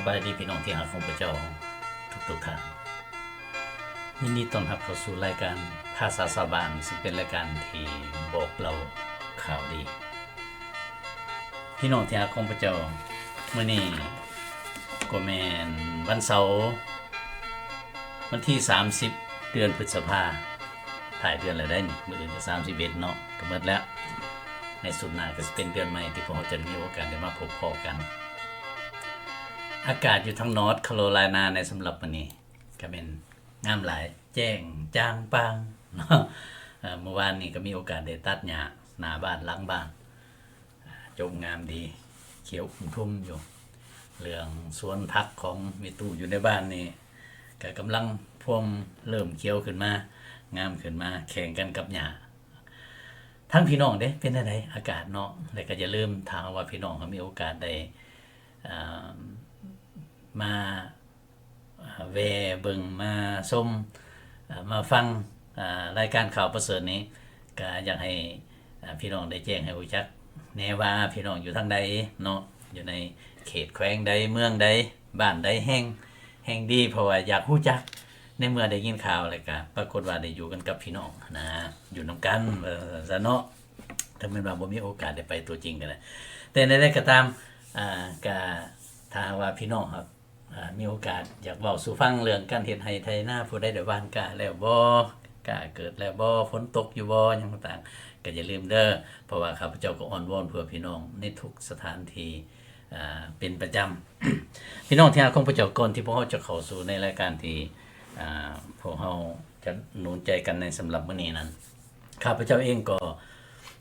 ສະບາຍດີພີ່ນ້ອງທີ່ຮັກຂອງພະເຈົ້າທຸກໆທ່ານ. ຍິນດີຕ້ອນຮັບເຂົ້າສູ່ລາຍການພາສາຊາວບ້ານ, ຊຶ່ງເປັນລາຍການທີ່ບອກເລົ່າຂ່າວດີ. ພີ່ນ້ອງທີ່ຮັກຂອງພະເຈົ້າ, ມື້ນີ້ກໍແມ່ນວັນເສົາ ວັນທີສາມສິບ ເດືອນພຶດສະພາ, ທ້າຍເດືອນແລ້ວເດ້ນີ້, ມື້ອື່ນກໍສາມສິບເອັດເນາະ, ກໍໝົດແລ້ວ. ໃນສຸດໜ້າກໍຊິເປັນເດືອນໃໝ່ທີ່ພວກເຮົາຈະໄດ້ມີໂອກາດໄດ້ມາພົບພໍ້ກັນ. ອາກາດຢູ່ທາງ North Carolina ໃນສຳລັບມື້ນີ້ກໍແມ່ນງາມຫຼາຍ, ແຈ້ງຈ່າງປ່າງເນາະ. ເອີ ມື້ວານນີ້ກໍມີໂອກາດໄດ້ຕັດຫຍ້າໜ້າບ້ານ ຫຼັງບ້ານ, ຈົບງາມດີ, ຂຽວອຸ້ມທຸ່ມຢູ່. ເລື່ອງສວນຜັກຂອງແມ່ຕູ້ຢູ່ໃນບ້ານນີ້ ກໍກຳລັງພວມເລີ່ມຂຽວຂຶ້ນມາ, ງາມຂຶ້ນມາ, ແຂ່ງກັນກັບຫຍ້າ. ທາງພີ່ນ້ອງເດ້ ເປັນແນວໃດອາກາດເນາະ? ແລະກໍຢ່າລືມ, ຖ້າຫາກວ່າພີ່ນ້ອງເຮົາມີໂອກາດໄດ້ ເອີ່ມ ມາ ເອີ່ມ ແວ່ເບິ່ງ, ມາຊົມ, ເອີ່ມ ມາຟັງ ເອີ່ມ ລາຍການຂ່າວປະເສີດນີ້, ກໍຢາກໃຫ້ ເອີ່ມ ພີ່ນ້ອງໄດ້ແຈ້ງໃຫ້ຮູ້ຈັກແດ່ວ່າ ພີ່ນ້ອງຢູ່ທາງໃດເນາະ, ຢູ່ໃນເຂດແຂວງໃດ, ເມືອງໃດ, ບ້ານໃດ, ແຫ່ງ ແຫ່ງດີ, ເພາະວ່າຢາກຮູ້ຈັກ. ໃນເມື່ອໄດ້ຍິນຂ່າວແລ້ວກະປາກົດວ່າໄດ້ຢູ່ກັນກັບພີ່ນ້ອງນະ, ຢູ່ນຳກັນວ່າຊັ້ນເນາະ, ເຖິງແມ່ນວ່າບໍ່ມີໂອກາດໄດ້ໄປຕົວຈິງກໍໄດ້. ແຕ່ແນວໃດກໍຕາມ, ອາ, ກະຖ້າຫາກວ່າພີ່ນ້ອງ ອາ, ມີໂອກາດຢາກເວົ້າສູ່ຟັງເລື່ອງການເຮັດໄຮ່ໄຖນາ, ຜູ້ໃດໄດ້ຫວ່ານກ້າແລ້ວບໍ່, ກ້າເກີດແລ້ວບໍ່, ຝົນຕົກຢູ່ບໍ່, ຫຍັງຕ່າງໆ, ກໍຢ່າລືມເດີ, ເພາະວ່າຂ້າພະເຈົ້າກໍອ້ອນວອນເພື່ອພີ່ນ້ອງໃນທຸກສະຖານທີ່ ອາ ເປັນປະຈຳ. ພີ່ນ້ອງທີ່ຮັກຂອງພະເຈົ້າ, ກ່ອນທີ່ພວກເຮົາຈະເຂົ້າສູ່ໃນລາຍການທີ່ ອາ ພວກເຮົາຈະໜູນໃຈກັນໃນສຳລັບມື້ນີ້ນັ້ນ, ຂ້າພະເຈົ້າເອງກໍ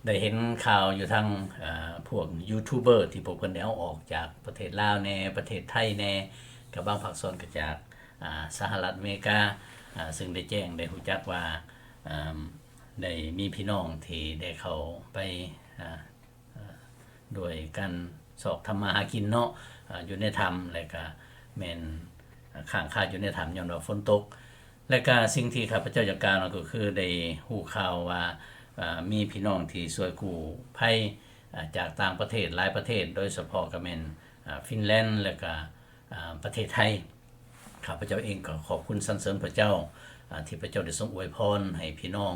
ໄດ້ເຫັນຂ່າວຢູ່ທາງ ອາ ພວກຢູທູບເບີ ທີ່ພວກເພິ່ນໄດ້ເອົາອອກຈາກປະເທດລາວແດ່, ປະເທດໄທແດ່, ກັບບາງພາກສ່ວນກໍຈາກ ອາ ສະຫະລັດອາເມລິກາ, ອາ ຊຶ່ງໄດ້ແຈ້ງ ໄດ້ຮູ້ຈັກວ່າ ອາ ໄດ້ມີພີ່ນ້ອງທີ່ໄດ້ເຂົ້າໄປ ອາ ໂດຍການຊອກທຳມາຫາກິນເນາະ, ອາ ຢູ່ໃນຖ້ຳ ແລະກະແມ່ນຄ້າງຄາຢູ່ໃນຖ້ຳຍ້ອນວ່າຝົນຕົກ. ແລະກະສິ່ງທີ່ຂ້າພະເຈົ້າຢາກກ່າວນັ້ນກໍຄືໄດ້ຮູ້ຂ່າວວ່າ ອາ ມີພີ່ນ້ອງທີ່ຊ່ວຍກູ້ໄພ ອາ ຈາກຕ່າງປະເທດຫຼາຍປະເທດ, ໂດຍສະເພາະກະແມ່ນ ອາ ຟິນແລນ ແລະກະ ອາ ປະເທດໄທ. ຂ້າພະເຈົ້າເອງກໍຂອບຄຸນສັນເສີນພະເຈົ້າ ອາ ທີ່ພະເຈົ້າໄດ້ຊົງອວຍພອນໃຫ້ພີ່ນ້ອງ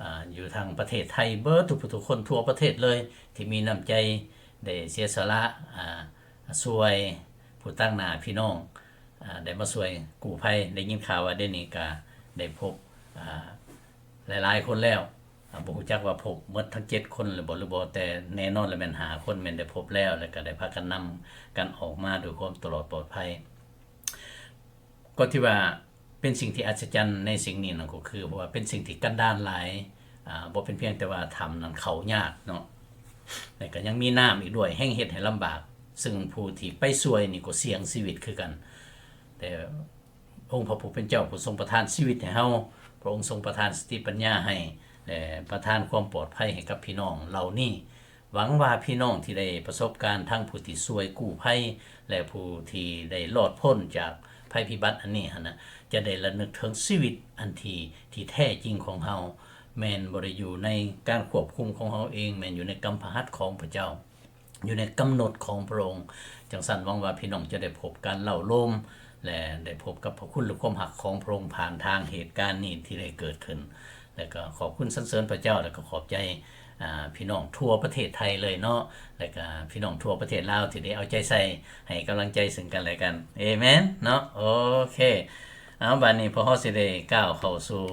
ອາ ຢູ່ທາງປະເທດໄທເບິດທຸກຜູ້ທຸກຄົນທົ່ວປະເທດເລີຍ ທີ່ມີນ້ຳໃຈໄດ້ເສຍສະຫຼະ ອາ ຊ່ວຍຜູ້ຕາງໜ້າພີ່ນ້ອງ ອາ ໄດ້ມາຊ່ວຍກູ້ໄພ. ໄດ້ຍິນຂ່າວວ່າດຽວນີ້ກະໄດ້ພົບ ອາ ຫຼາຍໆຄົນແລ້ວ, ອາ ບໍ່ຮູ້ຈັກວ່າພົບໝົດທັງເຈັດຄົນຫຼືບໍ່ ຫຼືບໍ່, ແຕ່ແນ່ນອນລະແມ່ນຫ້າຄົນແມ່ນໄດ້ພົບແລ້ວ ແລະກະໄດ້ພາກັນນຳກັນອອກມາດ້ວຍຄວາມຕະຫຼອດປອດໄພ. ກໍຖືວ່າເປັນສິ່ງທີ່ອັດສະຈັນໃນສິ່ງນີ້ນັ້ນກໍຄື ເພາະວ່າເປັນສິ່ງທີ່ກັນດານຫຼາຍ, ອາ ບໍ່ເປັນພຽງແຕ່ວ່າຖ້ຳນັ້ນເຂົ້າຍາກເນາະ, ແລະກະຍັງມີນ້ຳອີກດ້ວຍ ແຮ່ງເຮັດໃຫ້ລຳບາກ, ຊຶ່ງຜູ້ທີ່ໄປຊ່ວຍນີ້ກໍສ່ຽງຊີວິດຄືກັນ. ແຕ່ ອົງພະຜູ້ເປັນເຈົ້າຜູ້ຊົງປະທານຊີວິດໃຫ້ເຮົາ, ພະອົງຊົງປະທານສະຕິປັນຍາໃຫ້ ແລະ ປະທານຄວາມປອດໄພໃຫ້ກັບພີ່ນ້ອງເຫຼົ່ານີ້. ຫວັງວ່າພີ່ນ້ອງທີ່ໄດ້ປະສົບການທັງຜູ້ທີ່ຊ່ວຍກູ້ໄພ ແລະ ຜູ້ທີ່ໄດ້ລອດພົ້ນຈາກໄພພິບັດອັນນີ້ຫັ້ນນະ ຈະໄດ້ລະນຶກເຖິງຊີວິດອັນທີ່ ທີ່ແທ້ຈິງຂອງເຮົາ, ແມ່ນບໍ່ໄດ້ຢູ່ໃນການຄວບຄຸມຂອງເຮົາເອງ, ແມ່ນຢູ່ໃນກຳພະຫັດຂອງພະເຈົ້າ. ຢູ່ໃນກຳນົດຂອງພະອົງ. ຈັ່ງຊັ້ນ ຫວັງວ່າພີ່ນ້ອງຈະໄດ້ພົບການເລົ່າໂລມ ແລະ ໄດ້ພົບກັບພະຄຸນ ແລະ ຄວາມຮັກຂອງພະອົງ ຜ່ານທາງເຫດການນີ້ທີ່ໄດ້ເກີດຂຶ້ນ. ແລະກໍຂອບຄຸນສັນເສີນພະເຈົ້າ ແລະກໍຂອບໃຈ ອາ ພີ່ນ້ອງທົ່ວປະເທດໄທເລີຍເນາະ ແລະກະພີ່ນ້ອງທົ່ວປະເທດລາວທີ່ໄດ້ເອົາໃຈໃສ່ ໃຫ້ກຳລັງໃຈເຊິ່ງກັນແລະກັນ. ເອເມນເນາະ. ໂອເຄ ເອົາ ບາດນີ້ພວກເຮົາຊິໄດ້ກ້າວເຂົ້າສູ່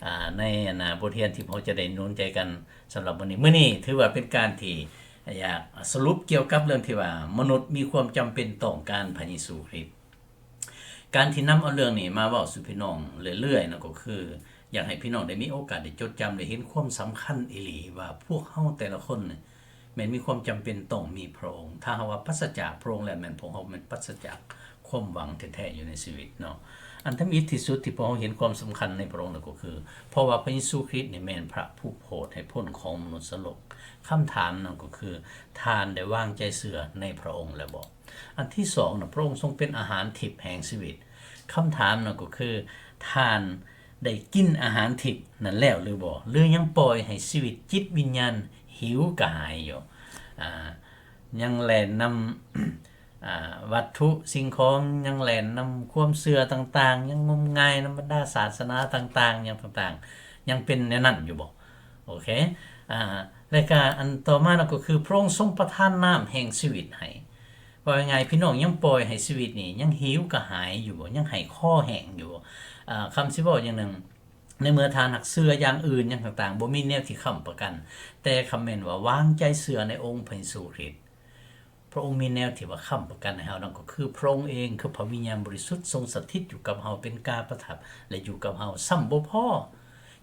ອາ ໃນ ອັນນາ ບົດຮຽນທີ່ພວກເຮົາຈະໄດ້ໜູນໃຈກັນ ສຳລັບມື້ນີ້. ມື້ນີ້ຖືວ່າເປັນການທີ່ຢາກສະຫຼຸບກ່ຽວກັບເລື່ອງທີ່ວ່າມະນຸດມີຄວາມຈຳເປັນຕ້ອງການພະເຢຊູຄຣິດ. ການທີ່ນຳເອົາເລື່ອງນີ້ມາເວົ້າສູ່ພີ່ນ້ອງເລື້ອຍໆນັ້ນກໍຄື ຢາກໃຫ້ພີ່ນ້ອງໄດ້ມີໂອກາດໄດ້ຈົດຈຳ ໄດ້ເຫັນຄວາມສຳຄັນອີ່ຫຼີວ່າພວກເຮົາແຕ່ລະຄົນນີ້ແມ່ນມີຄວາມຈຳເປັນຕ້ອງມີພະອົງ. ຖ້າຫາກວ່າປາສະຈາກພະອົງແລ້ວ ແມ່ນພວກເຮົາແມ່ນປາສະຈາກ ຄວາມຫວັງແທ້ໆຢູ່ໃນຊີວິດເນາະ. ອັນທຳອິດທີ່ສຸດທີ່ພວກເຮົາເຫັນຄວາມສຳຄັນໃນພະອົງນັ້ນກໍຄື ເພາະວ່າພະເຢຊູຄຣິດນີ້ແມ່ນພະຜູ້ໂຜດໃຫ້ພົ້ນຂອງມະນຸດສະໂລກ. ຄຳຖາມນັ້ນກໍຄື ທ່ານໄດ້ວາງໃຈເຊື່ອໃນພະອົງແລ້ວບໍ່? ອັນທີສອງນະ ພະອົງຊົງເປັນອາຫານທິບແຫ່ງຊີວິດ. ຄຳຖາມນັ້ນກໍຄື ທ່ານໄດ້ກິນອາຫານທິບນັ້ນແລ້ວຫຼືບໍ່? ຫຼືຍັງປ່ອຍໃຫ້ຊີວິດຈິດວິນຍານຫິວກະຫາຍຢູ່? ອາ ຍັງແລ່ນນຳ ອ່າ ວັດຖຸສິ່ງຂອງຍັງແລ່ນນຳຄວາມເຊື່ອຕ່າງໆ, ຍັງງົມງາຍນຳບັນດາສາສະໜາຕ່າງໆ ຫຍັງຕ່າງໆ, ຍັງເປັນແນວນັ້ນຢູ່ບໍ່? ໂອເຄ ອ່າ ແລະກະອັນຕໍ່ມານັ້ນກໍຄື ພະອົງຊົງປະທານນ້ຳແຫ່ງຊີວິດໃຫ້. ເວົ້າງ່າຍໆ ພີ່ນ້ອງຍັງປ່ອຍໃຫ້ຊີວິດນີ້ຍັງຫິວກະຫາຍຢູ່ບໍ່? ຍັງໃຫ້ຄໍແຫ້ງຢູ່ບໍ່? ອ່າ ຄຳຊິເວົ້າຢ່າງໜຶ່ງ, ໃນເມື່ອທ່ານຮັກເຊື່ອຢ່າງອື່ນຫຍັງຕ່າງໆ ບໍ່ມີແນວທີ່ຄ້ຳປະກັນ, ແຕ່ຄຳແມ່ນວ່າວາງໃຈເຊື່ອໃນອົງພະເຢຊູຄຣິດ, ພະອົງມີແນວທີ່ວ່າຄ້ຳປະກັນໃຫ້ເຮົາ, ນັ້ນກໍຄືພະອົງເອງ, ຄືພະວິນຍານບໍລິສຸດຊົງສະຖິດຢູ່ກັບເຮົາເປັນກາປະທັບ ແລະ ຢູ່ກັບເຮົາ. ຊ້ຳບໍ່ພໍ,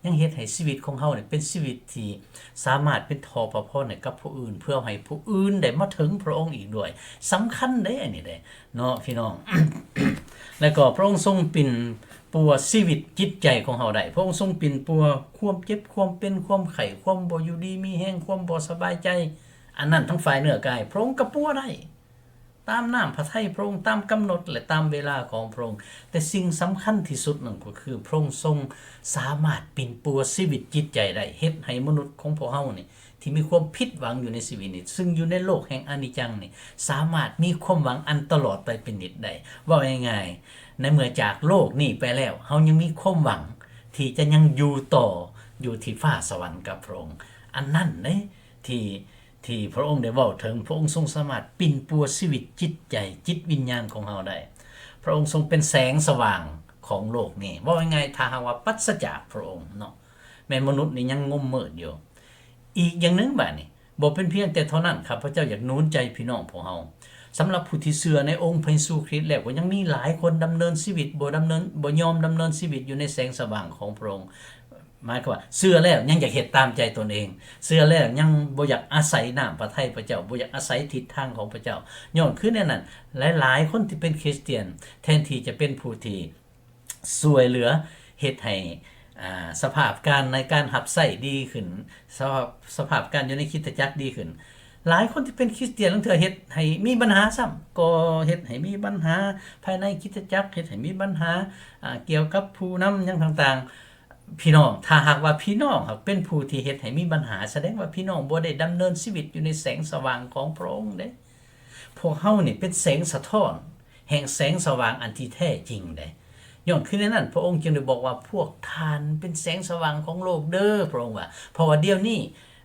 ຍັງເຮັດໃຫ້ຊີວິດຂອງເຮົານີ້ເປັນຊີວິດທີ່ສາມາດເປັນທໍ່ພະພອນໃຫ້ກັບຜູ້ອື່ນ, ເພື່ອໃຫ້ຜູ້ອື່ນໄດ້ມາເຖິງພະອົງອີກດ້ວຍ. ສຳຄັນເດ້ ອັນນີ້ເດ້ເນາະ ພີ່ນ້ອງ. ແລະກໍພະອົງຊົງປິ່ນປົວຊີວິດຈິດໃຈຂອງເຮົາໄດ້. ພະອົງຊົງປິ່ນປົວຄວາມເຈັບ, ຄວາມເປັນ, ຄວາມໄຂ້, ຄວາມບໍ່ຢູ່ດີມີແຮງ, ຄວາມບໍ່ສະບາຍໃຈ, ອັນນັ້ນທັງຝ່າຍເນື້ອກາຍ ພະອົງກໍປົວໄດ້ ຕາມນ້ຳພະໄທພະອົງ, ຕາມກຳນົດ ແລະ ຕາມເວລາຂອງພະອົງ. ແຕ່ສິ່ງສຳຄັນທີ່ສຸດນັ້ນກໍຄື ພະອົງຊົງສາມາດປິ່ນປົວຊີວິດຈິດໃຈໄດ້, ເຮັດໃຫ້ມະນຸດຂອງພວກເຮົານີ້ ທີ່ມີຄວາມຜິດຫວັງຢູ່ໃນຊີວິດນີ້, ຊຶ່ງຢູ່ໃນໂລກແຫ່ງອະນິດຈັງນີ້ ສາມາດມີຄວາມຫວັງອັນຕະຫຼອດໄປເປັນນິດໄດ້. ເວົ້າງ່າຍໆ ໃນເມື່ອຈາກໂລກນີ້ໄປແລ້ວ, ເຮົາຍັງມີຄວາມຫວັງທີ່ຈະຍັງຢູ່ຕໍ່ຢູ່ທີ່ຟ້າສະຫວັນກັບພະອົງ. ອັນນັ້ນເດ້ ທີ່ ທີ່ພະອົງໄດ້ເວົ້າເຖິງ, ພະອົງຊົງສາມາດປິ່ນປົວຊີວິດຈິດໃຈ, ຈິດວິນຍານຂອງເຮົາໄດ້. ພະອົງຊົງເປັນແສງສະຫວ່າງຂອງໂລກນີ້. ເວົ້າງ່າຍໆ ຖ້າຫາກວ່າປັດສະຈາກພະອົງເນາະ, ແມ່ນມະນຸດນີ້ຍັງງົມມືດຢູ່. ອີກຢ່າງໜຶ່ງບາດນີ້, ບໍ່ເປັນພຽງແຕ່ເທົ່ານັ້ນ, ຂ້າພະເຈົ້າຢາກໜູນໃຈພີ່ນ້ອງພວກເຮົາ, ສຳລັບຜູ້ທີ່ເຊື່ອໃນອົງພະເຢຊູຄຣິດແລ້ວ, ກໍຍັງມີຫຼາຍຄົນດຳເນີນຊີວິດ ບໍ່ດຳເນີນ, ບໍ່ຍອມດຳເນີນຊີວິດຢູ່ໃນແສງສະຫວ່າງຂອງພະອົງ. ໝາຍຄວາມວ່າເຊື່ອແລ້ວຍັງຢາກເຮັດຕາມໃຈຕົນເອງ, ເຊື່ອແລ້ວຍັງບໍ່ຢາກອາໄສນ້ຳພະໄທພະເຈົ້າ, ບໍ່ຢາກອາໄສທິດທາງຂອງພະເຈົ້າ. ຍ້ອນຄືແນວນັ້ນ, ຫຼາຍໆຄົນທີ່ເປັນຄຣິສຕຽນ ແທນທີ່ຈະເປັນຜູ້ທີ່ຊ່ວຍເຫຼືອເຮັດໃຫ້ ອ່າ ສະພາບການໃນການຮັບໃຊ້ດີຂຶ້ນ, ສະພາບ, ສະພາບການຢູ່ໃນຄຣິສຕະຈັກດີຂຶ້ນ, ຫຼາຍຄົນທີ່ເປັນຄຣິສຕຽນລາງເທື່ອເຮັດໃຫ້ມີບັນຫາຊ້ຳ, ກໍເຮັດໃຫ້ມີບັນຫາພາຍໃນຄຣິສຕະຈັກ, ເຮັດໃຫ້ມີບັນຫາ ອ່າ ກ່ຽວກັບຜູ້ນຳຫຍັງຕ່າງໆ. ພີ່ນ້ອງ, ຖ້າຫາກວ່າພີ່ນ້ອງຫາກເປັນຜູ້ທີ່ເຮັດໃຫ້ມີບັນຫາ, ສະແດງວ່າພີ່ນ້ອງບໍ່ໄດ້ດຳເນີນຊີວິດຢູ່ໃນແສງສະຫວ່າງຂອງພະອົງເດ້. ພວກເຮົານີ້ເປັນແສງສະທ້ອນແຫ່ງແສງສະຫວ່າງອັນທີ່ແທ້ຈິງເດ້. ຍ້ອນຄືແນວນັ້ນ, ພະອົງຈຶ່ງໄດ້ບອກວ່າ, ພວກທ່ານເປັນແສງສະຫວ່າງຂອງໂລກເດີ້, ພະອົງວ່າ. ເພາະວ່າດຽວນີ້,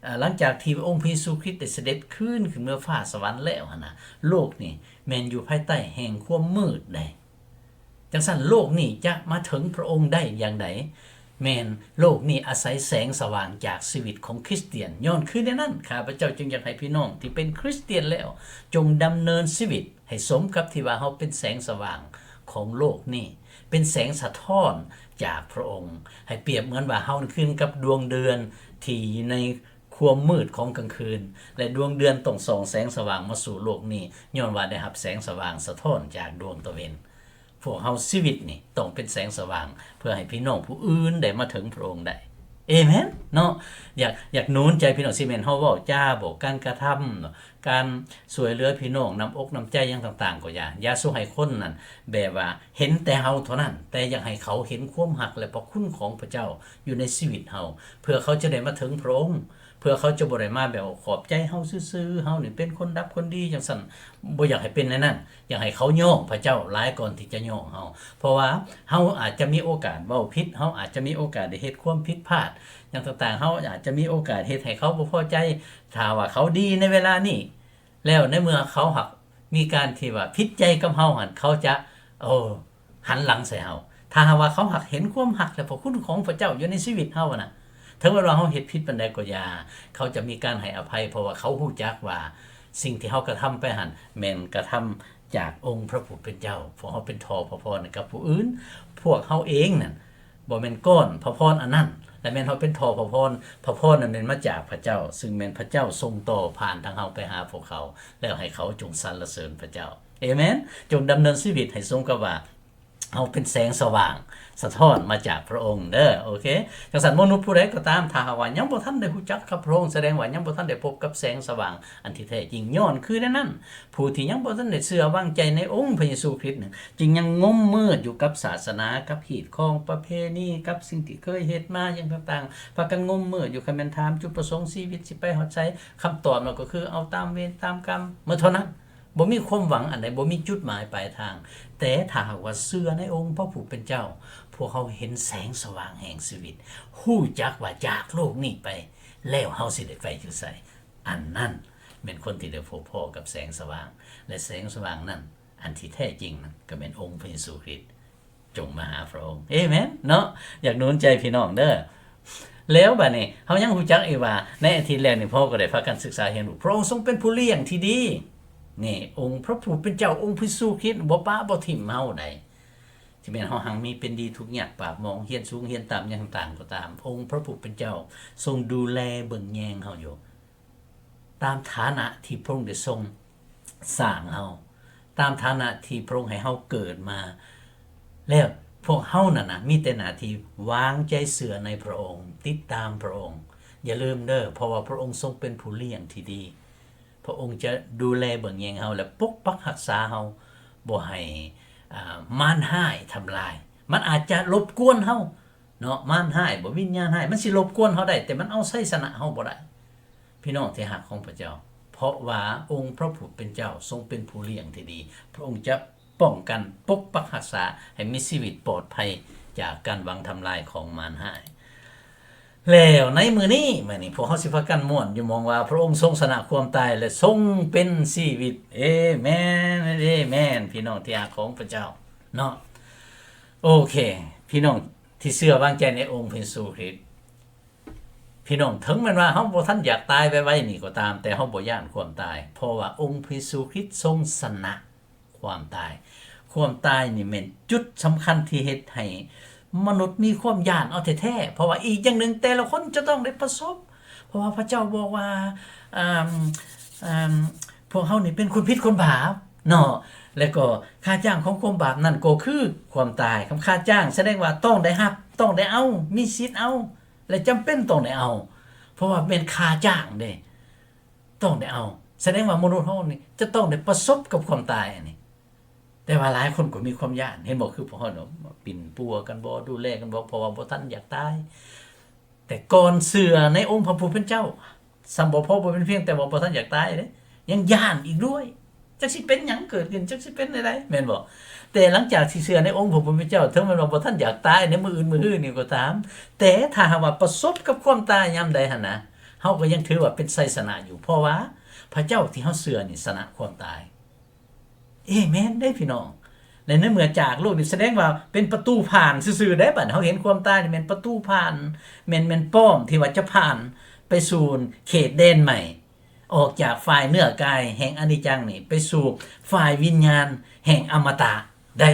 ເອີ ຫຼັງຈາກທີ່ອົງພະເຢຊູຄຣິດໄດ້ສະເດັດຄືນຂຶ້ນເມືອຟ້າສະຫວັນແລ້ວຫັ້ນນະ, ໂລກນີ້ແມ່ນຢູ່ພາຍໃຕ້ແຫ່ງຄວາມມືດເດ້. ຈັ່ງຊັ້ນໂລກນີ້ຈະມາເຖິງພະອົງໄດ້ຢ່າງໃດ? ແມ່ນໂລກນີ້ອາໄສແສງສະຫວ່າງຈາກຊີວິດຂອງຄຣິສຕຽນ. ຍ້ອນຄືແນວນັ້ນ, ຂ້າພະເຈົ້າຈຶ່ງຢາກໃຫ້ພີ່ນ້ອງທີ່ເປັນຄຣິສຕຽນແລ້ວ, ຈົ່ງດຳເນີນຊີວິດໃຫ້ສົມກັບທີ່ວ່າເຮົາເປັນແສງສະຫວ່າງຂອງໂລກນີ້, ເປັນແສງສະທ້ອນຈາກພະອົງ. ໃຫ້ປຽບເໝືອນວ່າເຮົາຄືກັບດວງເດືອນທີ່ໃນ ຄວາມມືດຂອງກາງຄືນ ແລະ ດວງເດືອນຕ້ອງສ່ອງແສງສະຫວ່າງມາສູ່ໂລກນີ້, ຍ້ອນວ່າໄດ້ຮັບແສງສະຫວ່າງສະທ້ອນຈາກດວງຕາເວັນ. ພວກເຮົາຊີວິດນີ້ຕ້ອງເປັນແສງສະຫວ່າງ ເພື່ອໃຫ້ພີ່ນ້ອງຜູ້ອື່ນໄດ້ມາເຖິງພະອົງໄດ້. ເອເມນເນາະ. ຢາກ, ຢາກໜູນໃຈພີ່ນ້ອງ, ຊິແມ່ນເຮົາເວົ້າຈາບໍ, ການກະທຳ, ການຊ່ວຍເຫຼືອພີ່ນ້ອງ, ນ້ຳອົກນ້ຳໃຈຫຍັງຕ່າງໆກໍຢ່າ, ຢ່າສູ່ໃຫ້ຄົນນັ້ນແບບວ່າເຫັນແຕ່ເຮົາເທົ່ານັ້ນ, ແຕ່ຢາກໃຫ້ເຂົາເຫັນຄວາມຮັກ ແລະ ພະຄຸນຂອງພະເຈົ້າຢູ່ໃນຊີວິດເຮົາ, ເພື່ອເຂົາຈະໄດ້ມາເຖິງພະອົງ. ເພື່ອເຂົາຈະບໍ່ໄດ້ມາແບບວ່າຂອບໃຈເຮົາຊື່ໆ, ເຮົານີ້ເປັນຄົນດັບຄົນດີຈັ່ງຊັ້ນ, ບໍ່ຢາກໃຫ້ເປັນແນວນັ້ນ. ຢາກໃຫ້ເຂົາຍ້ອງພະເຈົ້າຫຼາຍກ່ອນທີ່ຈະຍ້ອງເຮົາ. ເພາະວ່າເຮົາອາດຈະມີໂອກາດເວົ້າຜິດ, ເຮົາອາດຈະມີໂອກາດໄດ້ເຮັດຄວາມຜິດພາດຫຍັງຕ່າງໆ, ເຮົາອາດຈະມີໂອກາດເຮັດໃຫ້ເຂົາບໍ່ພໍໃຈ. ຖ້າວ່າເຂົາດີໃນເວລານີ້, ແລ້ວໃນເມື່ອເຂົາຫາກມີການທີ່ວ່າຜິດໃຈກັບເຮົາຫັ້ນ, ເຂົາຈະ, ໂອ້, ຫັນຫຼັງໃສ່ເຮົາ. ຖ້າຫາກວ່າເຂົາຫາກເຫັນຄວາມຮັກ ແລະ ພະຄຸນຂອງພະເຈົ້າຢູ່ໃນຊີວິດເຮົານະ, ເຖິງແມ່ນວ່າເຮົາເຮັດຜິດປານໃດກໍຢ່າ, ເຂົາຈະມີການໃຫ້ອະໄພ, ເພາະວ່າເຂົາຮູ້ຈັກວ່າສິ່ງທີ່ເຮົາກະທຳໄປຫັ້ນແມ່ນກະທຳຈາກອົງພະຜູ້ເປັນເຈົ້າ. ພວກເຮົາເປັນທໍ່ພະພອນໃຫ້ກັບຜູ້ອື່ນ. ພວກເຮົາເອງນັ້ນ ບໍ່ແມ່ນກ້ອນພະພອນອັນນັ້ນ, ແລະ ແມ່ນເຮົາເປັນທໍ່ພະພອນ. ພະພອນນັ້ນແມ່ນມາຈາກພະເຈົ້າ, ຊຶ່ງແມ່ນພະເຈົ້າສົ່ງຕໍ່ຜ່ານທາງເຮົາໄປຫາພວກເຂົາ, ແລ້ວໃຫ້ເຂົາຈົ່ງສັນລະເສີນພະເຈົ້າ. ເອເມນ. ຈົ່ງດຳເນີນຊີວິດໃຫ້ສົມກັບວ່າເຮົາເປັນແສງສະຫວ່າງສະທ້ອນມາຈາກພະອົງເດີ້. ໂອເຄ. ຈັ່ງຊັ້ນ ມະນຸດຜູ້ໃດກໍຕາມ, ຖ້າຫາກວ່າຍັງບໍ່ທັນໄດ້ຮູ້ຈັກກັບພະອົງ, ສະແດງວ່າຍັງບໍ່ທັນໄດ້ພົບກັບແສງສະຫວ່າງອັນທີ່ແທ້ຈິງ. ຍ້ອນຄືແນວນັ້ນ, ຜູ້ທີ່ຍັງບໍ່ທັນໄດ້ເຊື່ອວາງໃຈໃນອົງພະເຢຊູຄຣິດນັ້ນ ຈຶ່ງຍັງງົມມືດຢູ່ກັບສາສະໜາ, ກັບຮີດຄອງປະເພນີ, ກັບສິ່ງທີ່ເຄີຍເຮັດມາຫຍັງຕ່າງໆ, ພາກັນງົມມືດຢູ່. ຄັນແມ່ນຖາມຈຸດປະສົງຊີວິດຊິໄປຮອດໃສ, ຄຳຕອບນັ້ນກໍຄືເອົາຕາມເວນຕາມກຳໝົດເທົ່ານັ້ນ. ບໍ່ມີຄວາມຫວັງອັນໃດ, ບໍ່ມີຈຸດໝາຍປາຍທາງ. ແຕ່ຖ້າຫາກວ່າເຊື່ອໃນອົງພະຜູ້ເປັນເຈົ້າ, ພວກເຮົາເຫັນແສງສະຫວ່າງແຫ່ງຊີວິດ, ຮູ້ຈັກວ່າຈາກໂລກນີ້ໄປແລ້ວເຮົາຊິໄດ້ໄປຢູ່ໃສ, ອັນນັ້ນແມ່ນຄົນທີ່ໄດ້ພົບພໍ້ກັບແສງສະຫວ່າງ, ແລະ ແສງສະຫວ່າງນັ້ນ ອັນທີ່ແທ້ຈິງນັ້ນກໍແມ່ນອົງພະເຢຊູຄຣິດ. ຈົ່ງມາຫາພະອົງ. ເອເມນເນາະ. ຢາກໜູນໃຈພີ່ນ້ອງເດີ. ແລ້ວບາດນີ້ເຮົາຍັງຮູ້ຈັກອີກວ່າ ໃນອາທິດແລ້ວນີ້ ພວກເຮົາກໍໄດ້ພາກັນສຶກສາຮຽນຮູ້ ພະອົງຊົງເປັນຜູ້ລ້ຽງທີ່ດີ. ນີ້ ອົງພະຜູ້ເປັນເຈົ້າ, ອົງພະເຢຊູຄຣິດບໍ່ປະບໍ່ຖິ້ມເຮົາໃດ. ທີ່ແມ່ນເຮົາຮັ່ງມີເປັນດີ, ທຸກຍາກປາກໝອງ, ຮຽນສູງຮຽນຕ່ຳ ຫຍັງຕ່າງກໍຕາມ, ອົງພະຜູ້ເປັນເຈົ້າຊົງດູແລເບິ່ງແຍງເຮົາຢູ່. ຕາມຖານະທີ່ພະອົງໄດ້ຊົງສ້າງເຮົາ, ຕາມຖານະທີ່ພະອົງໃຫ້ເຮົາເກີດມາ, ແລ້ວພວກເຮົານັ້ນນະ ມີແຕ່ໜ້າທີ່ວາງໃຈເຊື່ອໃນພະອົງ, ຕິດຕາມພະອົງ. ຢ່າລືມເດີ, ເພາະວ່າພະອົງຊົງເປັນຜູ້ລ້ຽງທີ່ດີ. ພະອົງຈະດູແລເບິ່ງແຍງເຮົາ ແລະ ປົກປັກຮັກສາເຮົາ ບໍ່ໃຫ້ ອາ ມານຮ້າຍທຳລາຍ. ມັນອາດຈະລົບກວນເຮົາເນາະ, ມານຮ້າຍບໍ ວິນຍານຮ້າຍ ມັນຊິລົບກວນເຮົາໄດ້, ແຕ່ມັນເອົາໄຊຊະນະເຮົາບໍ່ໄດ້. ພີ່ນ້ອງທີ່ຮັກຂອງພະເຈົ້າ, ເພາະວ່າອົງພະຜູ້ເປັນເຈົ້າຊົງເປັນຜູ້ລ້ຽງທີ່ດີ, ພະອົງຈະປ້ອງກັນປົກປັກຮັກສາໃຫ້ມີຊີວິດປອດໄພຈາກການຫວັງທຳລາຍຂອງມານຮ້າຍ. ແລ້ວໃນມື້ນີ້, ມື້ນີ້ພວກເຮົາຊິພາກັນມ່ວນຢູ່ໝ່ອງວ່າ ພະອົງຊົງຊະນະຄວາມຕາຍ ແລະ ຊົງເປັນຊີວິດ. ເອເມນ, ເອເມນ, ພີ່ນ້ອງທີ່ຮັກຂອງພະເຈົ້າເນາະ. ໂອເຄ, ພີ່ນ້ອງທີ່ເຊື່ອວາງໃຈໃນອົງພະເຢຊູຄຣິດ, ພີ່ນ້ອງ, ເຖິງແມ່ນວ່າເຮົາບໍ່ທັນຢາກຕາຍໄວໆນີ້ກໍຕາມ, ແຕ່ເຮົາບໍ່ຢ້ານຄວາມຕາຍ, ເພາະວ່າອົງພະເຢຊູຄຣິດຊົງຊະນະຄວາມຕາຍ. ຄວາມຕາຍນີ້ແມ່ນຈຸດສຳຄັນທີ່ເຮັດໃຫ້ມະນຸດມີຄວາມຢ້ານເອົາແທ້ໆ, ເພາະວ່າອີກຢ່າງໜຶ່ງແຕ່ລະຄົນຈະຕ້ອງໄດ້ປະສົບ, ເພາະວ່າພະເຈົ້າບອກວ່າ ອາ ອາ ພວກເຮົານີ້ເປັນຄົນຜິດຄົນບາບເນາະ, ແລະກໍຄ່າຈ້າງຂອງຄວາມບາບນັ້ນກໍຄືຄວາມຕາຍ. ຄຳຄ່າຈ້າງສະແດງວ່າຕ້ອງໄດ້ຮັບ, ຕ້ອງໄດ້ເອົາ, ມີສິດເອົາ ແລະ ຈຳເປັນຕ້ອງໄດ້ເອົາ, ເພາະວ່າແມ່ນຄ່າຈ້າງເດ້, ຕ້ອງໄດ້ເອົາ. ສະແດງວ່າມະນຸດເຮົານີ້ຈະຕ້ອງໄດ້ປະສົບກັບຄວາມຕາຍອັນນີ້. ແຕ່ວ່າຫຼາຍຄົນກໍມີຄວາມຢ້ານ, ເຫັນບໍ່? ຄືພວກເຮົາເນາະ, ປິ່ນປົວກັນບໍ, ດູແລກັນບໍ, ເພາະວ່າບໍ່ທັນຢາກຕາຍ. ແຕ່ກ່ອນເຊື່ອໃນອົງພະຜູ້ເປັນເຈົ້າ, ຊ້ຳບໍ່ພໍບໍ່ແມ່ນພຽງແຕ່ວ່າບໍ່ທັນຢາກຕາຍເດ້, ຍັງຢ້ານອີກດ້ວຍ. ຈັກຊິເປັນຫຍັງເກີດຂຶ້ນ, ຈັກຊິເປັນແນວໃດ, ແມ່ນບໍ່? ແຕ່ຫຼັງຈາກທີ່ເຊື່ອໃນອົງພະຜູ້ເປັນເຈົ້າ, ເຖິງແມ່ນວ່າບໍ່ທັນຢາກຕາຍໃນມື້ອື່ນມື້ຮືນີ້ກໍຕາມ, ແຕ່ຖ້າຫາກວ່າປະສົບກັບຄວາມຕາຍຍາມໃດຫັ້ນນະ, ເຮົາກໍຍັງຖືວ່າເປັນໄຊຊະນະຢູ່, ເພາະວ່າພະເຈົ້າທີ່ເຮົາເຊື່ອນີ້ຊະນະຄວາມຕາຍ. ເອເມນເດ້ພີ່ນ້ອງ. ແລະ ໃນເມື່ອຈາກໂລກນີ້ ສະແດງວ່າເປັນປະຕູຜ່ານຊື່ໆເດ້. ບັດເຮົາເຫັນຄວາມຕາຍນີ້ແມ່ນປະຕູຜ່ານ, ແມ່ນ, ແມ່ນປ້ອມທີ່ວ່າຈະຜ່ານໄປສູ່ເຂດແດນໃໝ່, ອອກຈາກຝ່າຍເນື້ອກາຍແຫ່ງອະນິດຈັງນີ້ ໄປສູ່ຝ່າຍວິນຍານແຫ່ງອະມະຕະໄດ້.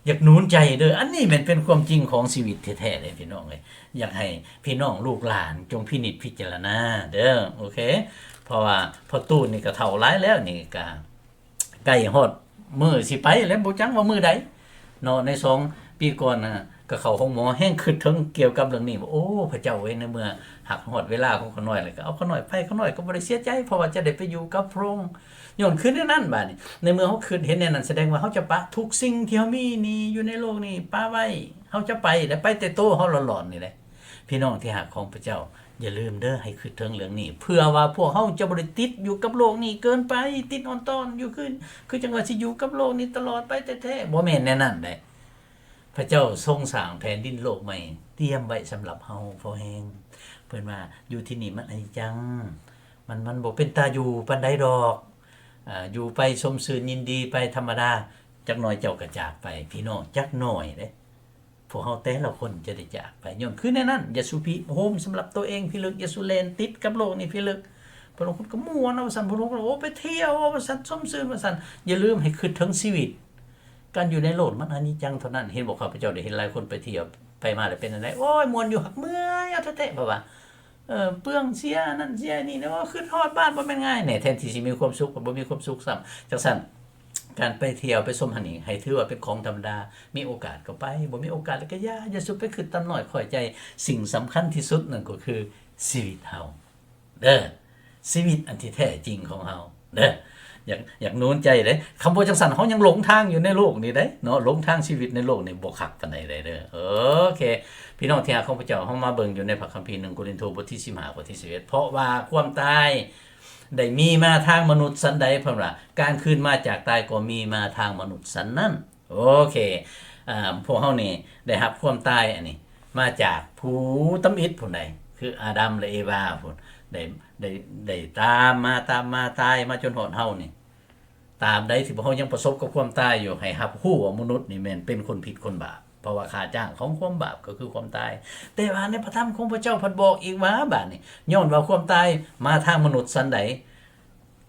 ຢາກໜູນໃຈເດີ, ອັນນີ້ແມ່ນເປັນຄວາມຈິງຂອງຊີວິດແທ້ໆເດ້ພີ່ນ້ອງເອີຍ. ຢາກໃຫ້ພີ່ນ້ອງລູກຫຼານຈົ່ງພິນິດພິຈາລະນາເດີ, ໂອເຄ? ເພາະວ່າພໍ່ຕູ້ນີ້ກໍເຖົ້າຫຼາຍແລ້ວ, ນີ້ກໍໃກ້ຮອດມື້ຊິໄປແລ້ວ, ບໍ່ຈັກວ່າມື້ໃດເນາະ. ໃນສອງປີກ່ອນນະ ກໍເຂົ້າໂຮງໝໍ, ແຮ່ງຄິດເຖິງກ່ຽວກັບເລື່ອງນີ້ວ່າ ໂອ້ ພະເຈົ້າເອີຍ, ໃນເມື່ອຫາກຮອດເວລາຂອງຂ້ານ້ອຍແລ້ວ ກໍເອົາຂ້ານ້ອຍໄປ, ຂ້ານ້ອຍກໍບໍ່ໄດ້ເສຍໃຈ ເພາະວ່າຈະໄດ້ໄປຢູ່ກັບພະອົງ. ຍ້ອນຄືແນວນັ້ນ, ບາດນີ້ໃນເມື່ອເຮົາຄິດເຫັນແນວນັ້ນ ສະແດງວ່າເຮົາຈະປະທຸກສິ່ງທີ່ເຮົາມີນີ້ຢູ່ໃນໂລກນີ້ປະໄວ້, ເຮົາຈະໄປ ແລະ ໄປແຕ່ໂຕເຮົາຫຼອນໆນີ້ແຫຼະ. ພີ່ນ້ອງທີ່ຮັກຂອງພະເຈົ້າ, ຢ່າລືມເດີ, ໃຫ້ຄິດເຖິງເລື່ອງນີ້ ເພື່ອວ່າພວກເຮົາຈະບໍ່ໄດ້ຕິດຢູ່ກັບໂລກນີ້ເກີນໄປ, ຕິດອອນຕອນຢູ່ຄື, ຄືຈັ່ງວ່າຊິຢູ່ກັບໂລກນີ້ຕະຫຼອດໄປແທ້ໆ, ບໍ່ແມ່ນແນວນັ້ນເດ້. ພະເຈົ້າຊົງສ້າງແຜ່ນດິນໂລກໃໝ່ ຕຽມໄວ້ສຳລັບເຮົາພໍແຮງ. ເພິ່ນວ່າ ຢູ່ທີ່ນີ້ມັນອະນິດຈັງ, ມັນ, ມັນບໍ່ເປັນຕາຢູ່ປານໃດດອກ. ອາ, ຢູ່ໄປຊົມຊື່ນຍິນດີໄປທຳມະດາ, ຈັກໜ່ອຍເຈົ້າກໍຈາກໄປ, ພີ່ນ້ອງ, ຈັກໜ່ອຍເດ້. ພວກເຮົາແຕ່ລະຄົນຈະໄດ້ຈາກໄປ. ຍ້ອນຄືແນວນັ້ນ, ຢ່າສູ່ພິໂຮມສຳລັບຕົວເອງພິລຶກ, ຢ່າສູ່ແລ່ນຕິດກັບໂລກນີ້ພິລຶກ. ຜູ້ລາງຄົນກໍມ່ວນເອົາວ່າຊັ້ນ, ຜູ້ລາງຄົນກໍ ໂອ້ ໄປທ່ຽວເອົາວ່າຊັ້ນ, ຊົມຊື່ນວ່າຊັ້ນ. ຢ່າລືມໃຫ້ຄິດເຖິງຊີວິດ. ການຢູ່ໃນໂລກມັນອະນິດຈັງເທົ່ານັ້ນ. ເຫັນບໍ່? ຂ້າພະເຈົ້າໄດ້ເຫັນຫຼາຍຄົນໄປທ່ຽວ ໄປມາແລ້ວເປັນຈັ່ງໃດ? ໂອ້ຍ ມ່ວນຢູ່, ເມື່ອຍເອົາແທ້ໆ, ເພາະວ່າ ເອີ ເປືອງເສຍນັ້ນເສຍນີ້, ໂອ້ ຄິດຮອດບ້ານບໍ່ແມ່ນງ່າຍ. ແນ່ ແທນທີ່ຊິມີຄວາມສຸກ ກໍບໍ່ມີຄວາມສຸກຊ້ຳ. ຈັ່ງຊັ້ນ ການໄປທ່ຽວໄປຊົມຫັ້ນນີ້ ໃຫ້ຖືວ່າເປັນຂອງທຳມະດາ, ມີໂອກາດກໍໄປ, ບໍ່ມີໂອກາດແລ້ວກໍຢ່າ, ຢ່າສຸດໄປຄິດຕ່ຳນ້ອຍຂ້ອຍໃຈ. ສິ່ງສຳຄັນທີ່ສຸດນັ້ນກໍຄືຊີວິດເຮົາເດີ, ຊີວິດອັນທີ່ແທ້ຈິງຂອງເຮົາເດີ. ຢາກ, ຢາກໜູນໃຈເດ້. ຄຳບໍ່ຈັ່ງຊັ້ນ ເຮົາຍັງຫຼົງທາງຢູ່ໃນໂລກນີ້ເດ້ເນາະ, ຫຼົງທາງຊີວິດໃນໂລກນີ້ບໍ່ຄັກປານໃດເດ້. ໂອເຄ ພີ່ນ້ອງທີ່ຮັກຂອງພະເຈົ້າ, ເຮົາມາເບິ່ງຢູ່ໃນພະຄຳພີ ໜຶ່ງໂກລິນໂທ ບົດທີສິບຫ້າ ຂໍ້ທີສິບເອັດ, ເພາະວ່າຄວາມຕາຍ ໄດ້ມີມາທາງມະນຸດສັນໃດ? ເພິ່ນວ່າ ການຄືນມາຈາກຕາຍກໍມີມາທາງມະນຸດສັນນັ້ນ. ໂອເຄ ອາ ພວກເຮົານີ້ໄດ້ຮັບຄວາມຕາຍອັນນີ້ມາຈາກຜູ້ທຳອິດຜູ້ໃດ ຄືອາດຳ ແລະ ເອວາພຸ້ນ ໄດ້ ໄດ້ ໄດ້ຕາມມາ ຕາມມາ ຕາຍມາຈົນຮອດເຮົານີ້. ຕາບໃດທີ່ພວກເຮົາຍັງປະສົບກັບຄວາມຕາຍຢູ່ ໃຫ້ຮັບຮູ້ວ່າມະນຸດນີ້ແມ່ນເປັນຄົນຜິດຄົນບາບ ເພາະວ່າຄ່າຈ້າງຂອງຄວາມບາບກໍຄືຄວາມຕາຍ. ແຕ່ວ່າໃນພະທຳຂອງພະເຈົ້າພັດບອກອີກວ່າ ບາດນີ້ ຍ້ອນວ່າຄວາມຕາຍມາທາງມະນຸດສັນໃດ,